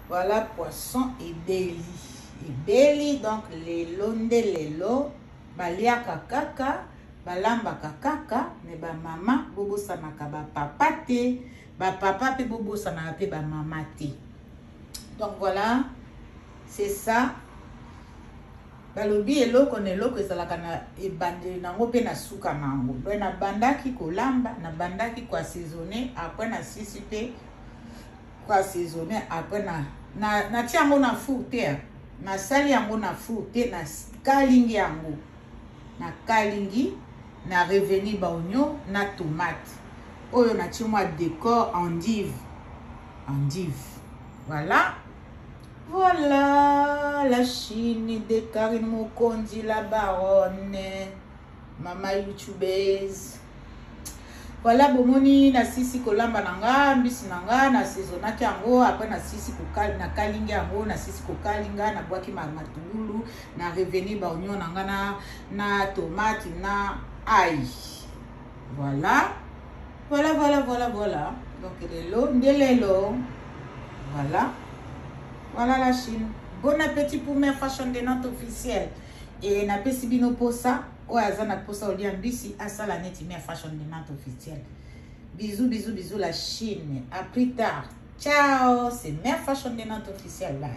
Voilà poisson ebeli. Ebeli donc lelo nde lelo baliaka kaka balambaka kaka me bamama bobosanaka bapapa te bapapa mpe bobosanaka mpe bamama te. Donc voilà, c'est ça. Balobi eloko na eloko ezalaka na ebandeli na yango mpe na suka na yango. Donc nabandaki kolamba, nabandaki koassaisonner, après nasisi mpe koassaisonner, après na na natia yango na four te, nasali yango na four te, nakalingi yango, nakalingi na reveni ba oignon na tomate oyo natie mwa décor endive, endive. Voilà. Voilà la Chine de Karine Mokonzi, la baronne, mama youtubeuse. Voilà, bomoni nasisi kolamba na nga mbisi na nga, nasezonaki yango, après nasisi nakalingi yango, nasisi kokalinga, nabwaki matungulu, na reveni ba oignon na nga na tomate na ail. Voilà. Voilà, voilà, voilà, voilà. Donc lelo nde lelo. Voilà. Voilà la Chine. Bon appétit pour mes Fashion de Nantes officiel. Et napesi bino posa oyo aza na posa olia mbisi asala neti Mère Fashion de Nantes officiel. Bisous, bisous, bisous la Chine. À plus tard. Ciao. C'est Mère Fashion de Nantes officiel. Bye.